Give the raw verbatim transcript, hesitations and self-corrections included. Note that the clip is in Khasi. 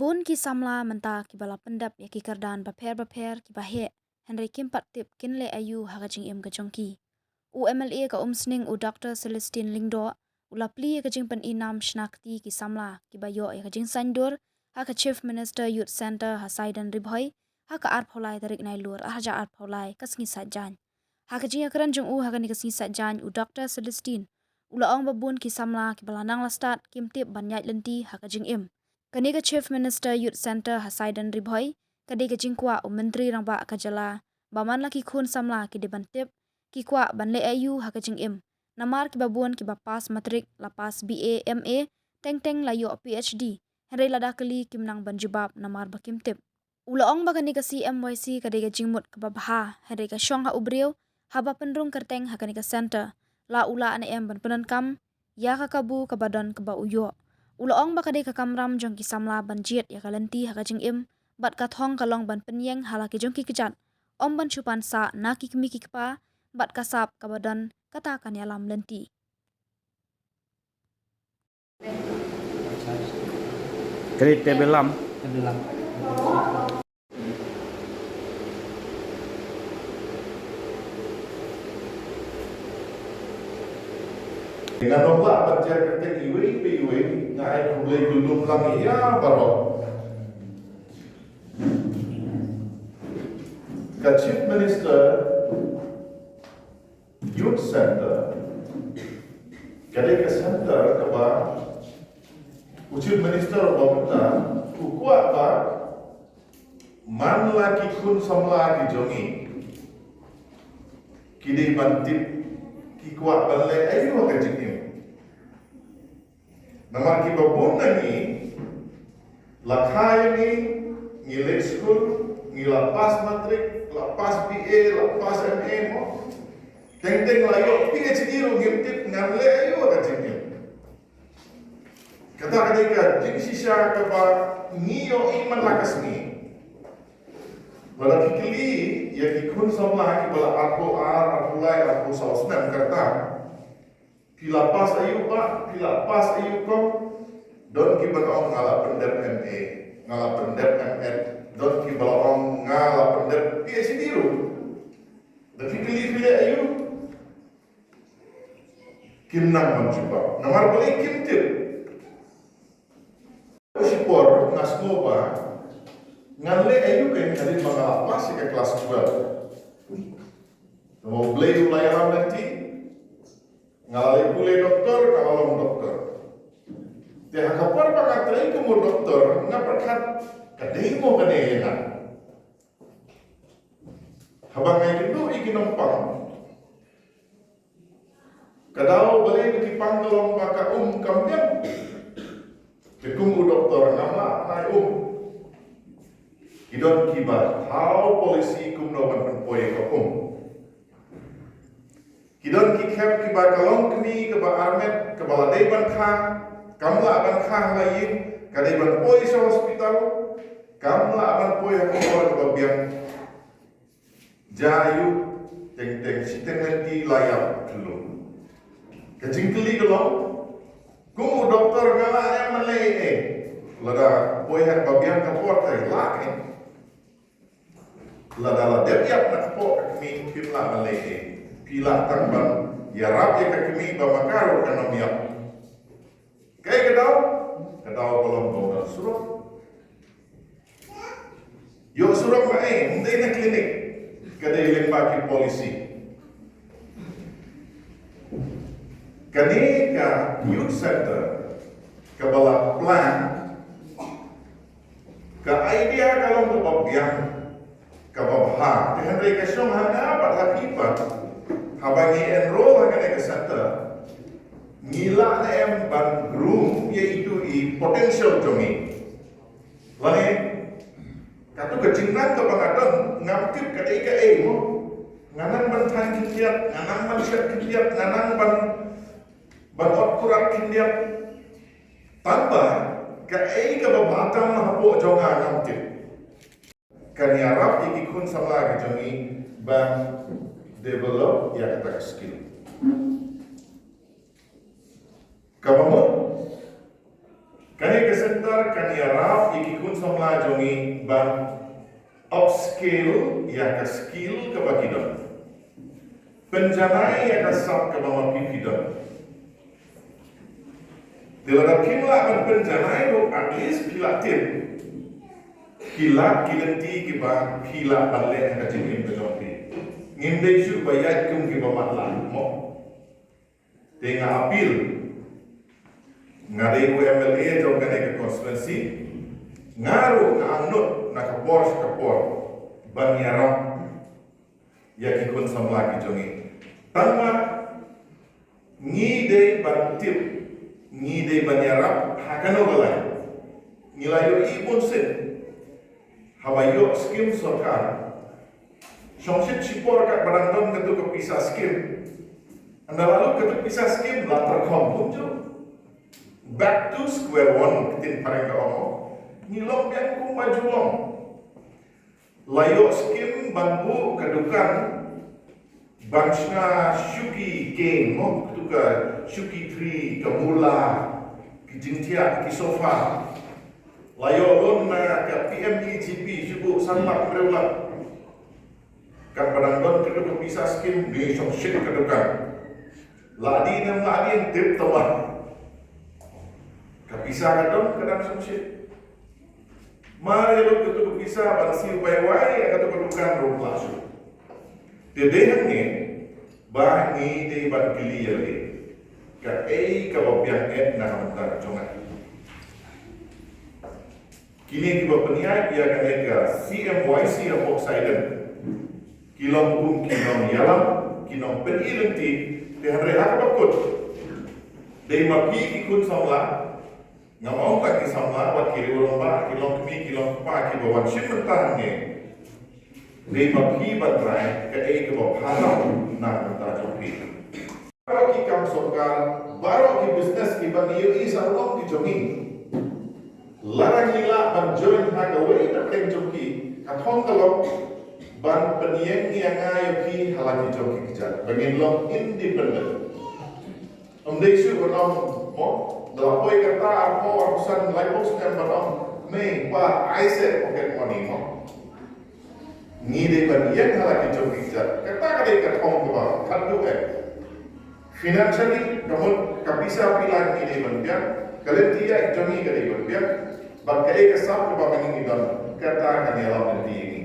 Bun ki samla mynta kiba la pyndep ïa ki kyrdan bapher bapher kiba heh, hynrei kim pat tip kin leh aïu ha ka jingim ka jong ki. U M L A ka Umsning, u Doctor Celestine Lyngdoh, u la plie ïa ka jingpyni nam shna kti ki samla kiba ïoh ïa ka jingsaiñdur ha ka Chief Minister Youth Centre ha Saidan Ri Bhoi ha ka arphew lai tarik Nailur arhajar arphew lai, ka sngi Saitjaiñ. Ha ka jingïakren jong u ha kane ka sngi Saitjaiñ, u Doctor Celestine u la ong ba bun ki samla kiba la nang la stad kim tip ban ïaid lynti ha ka jingim. Kane ka Chief Minister Youth Centre ha Saidan Ri Bhoi ka dei ka jingkwah u Myntri Rangbah ka jylla ba man la ki khun samla ki dei ban tip, ki kwah ban leh aïu ha ka jingim. Namar kiba bun kiba pass matrik, la pass B A, M A, teng teng la ïoh P H D, hynrei lada kylli kim nang ban jubab namar ba kim tip. U la ong ba kane ka C M Y C ka dei ka jingmut kaba bha, hynrei ka shong ha u briew haba pynrung kyrteng ha kane ka centre, la u lah ne em ban pyndonkam ïa ka kabu kaba don kaba u ïoh. U la ong ba ka dei ka kamram jong ki samla ban jied ïa ka lynti ha ka jingim, bad ka thong ka long ban pynïeng ha la ki jong ki kjat, ym ban shu pan sah na ki kmie ki kpa, bad ka sap kaba don kata kan ïalam lynti. Kane table lamp. Nga nang lah ban jer kyrteng iwei pa iwei, nga ai khublei khublei lang ïa baroh. Ka Chief Minister Youth Centre ka dei ka centre kaba u Chief Minister u ong mynta u kwah ba man la ki khun samla ki jong ngi ki dei ban tip ki kwah ban leh aïu ha ka jingim. Namar kiba bun na ngi, la kha ïa ngi, ngi leit skul, ngi la pass matrik, la pass B A, la pass M A mo. Teng teng la ïoh P H D ruh ngim tip ngan leh aïu ha ka jingim. Kata ka dei ka jingshisha kaba ngi ïohi man la ka sngi. Lada phi kylli ïa ki khun samla kiba la arphew ar, arphew lai, arphew saw snem kata, phi la pass aïu bah, phi la pass aïu kong? Don kiba ong nga la pyndep M A, nga la pyndep M Ed, don kiba la ong nga la pyndep P H D ruh. Da phi kylli phi leh aïu? Kim nang ban jubab namar balei kim tip. Shipor nga sngew ba ngan leh aïu kein hadien ba nga la pass ïa ka klas twelve. Namar U Blei u la ïalam lynti, nga la leit pule doktor, nga la long doktor. Te ha ka por ba nga trei kum u doktor nga pyrkhat, ka dei mo kane ïa nga? Haba nga ïakynduh ïa ki nongpang, ka daw balei ba ki pang ka long ba ka um kam biang. Te kum u doktor ngam lah ban ai um. Ki don kiba thaw policy kumno ban pynpoi ïa ka um. Ki don ki khep kiba ka long kmie kaba armet kaba la dei ban kha, kam lah ban kha ha la ïing, ka dei ban poi sha hospital, kam lah ban poi ha ka por kaba biang. Jia aïu, teng teng shiteng lynti la ïap thlu. Ka jingkylli ka long, kum u doktor nga lah em ban leh ei ei? Lada poi ha kaba biang ka por te lah ei. Lada la dep ïap na ka por ka kmie phim lah ban leh ei. Phi lah tang ban ïarap ïa ka kmie ba ma ka ruh kan ym ïap. Kaei ka daw? Ka daw ka long ba u dang surok. Ïoh surok ma ei, ym dei na klinik. Ka dei lyngba ki policy. Kane ka youth center kaba la plan, ka idea ka long kaba biang, kaba bha. Te hynrei ka shong ha nga bad ha phi pat, haba ngi enroll ha kane ka center, ngi lah ne em ban groom ïa itu i potential jong ngi? Lane katu ka jingnang kaba nga don, ngam tip ka dei kaei mo. Nga nang ban thaiñ khyndiat, nga nang ban shet khyndiat, nga nang ban, ban ot kurat khyndiat. Tangba kaei kaba bha tam hapoh jong nga ngam tip. Kan ïarap ïa ki khun samla ki jong ngi ban develop ïa kata ka skill. Kaba mut, kane ka center ka Kan ïarap ïa ki khun samla jong ngi ban upskill ïa ka skill kaba ki don. Pynjanai ïa ka sap kaba ma phi phi don. Te lada phim lah ban pynjanai ruh, at least phi lah tip ki lad ki lynti kiba phi lah ban leh ha ka jingim ka jong phi. Ngim dei shuh ba ïaid kum kiba matlah mo. Te nga appeal, nga dei u M L A jong kane ka constituency, nga ruh nga angnud na ka por sha ka por ban ïarap ïa ki khun samla ki jong ngi. Tangba ngi dei ban tip, ngi dei ban ïarap ha kano ka lai. Ngi la ïohi bun sien haba ïoh skim sorkar, shongshit shipor katba dang don katu ka pisa skim. Ynda la lut katu ka pisa skim la tyrkhong kumjuh. Back to square one, ka ktien phareng ka ong. Ngi long biang kumba ju long. La ïoh skim ban buh ka dukan ban shna shuki keiñ mo, katu ka shuki tree, ka mula, ki jingthiah, ki sofa. La ïoh loan na ka P M E G P shu buh san lak hynriew lak. Katba dang don katu ka pisa skim, ngi shongshit ka dukan. La dei ne ym la dei, ym tip, tangba ka pisa ka don, ka dang shongshit. Mar ïa lut katu ka pisa ban siew wai wai ïa katu ka dukan ruh la shu. Te dei hangne ba ngi dei ban kylli ïa lade, kaei kaba biang eh na ka bynta jong nga. Kine kiba pynïaid ïa kane ka C M Y C hapoh Saiden ki long kum ki nongïalam, ki nongpyni lynti. Te hynrei ha kaba kut, dei ma phi ki khun samla, ngam ong tang ki samla, wat ki rangbah, ki longkmie, ki longkpa kiba wan shim bynta hangne. Dei ma phi ban rai kaei kaba pha tam na ka bynta jong phi. Baroh ki kam sorkar, baroh ki business kiba ngi ïohi sa long ki jong ngi. Lada ngi lah ban join ha kawei na pdeng jong ki, ka thong ka long ban pynïeng ïa nga ïa phi ha la ki jong ki kjat ba ngin long independent. Ym dei shuh ban ong mo, da la poi kata arphew arphew san laiphew snem ban ong, mei pa, ai seh pocket money mo. Ngi dei ban ïeng ha la ki jong ki kjat. Kata ka dei ka thong kaba khatduh eh. Financially, ka mut ka pisa phi la, ngi dei ban biang. Ka lynti ïaid jong ngi ka dei ban biang. Bad kaei ka sap kaba ma ngi ngi don, kata kan ïalam lynti ïa ngi.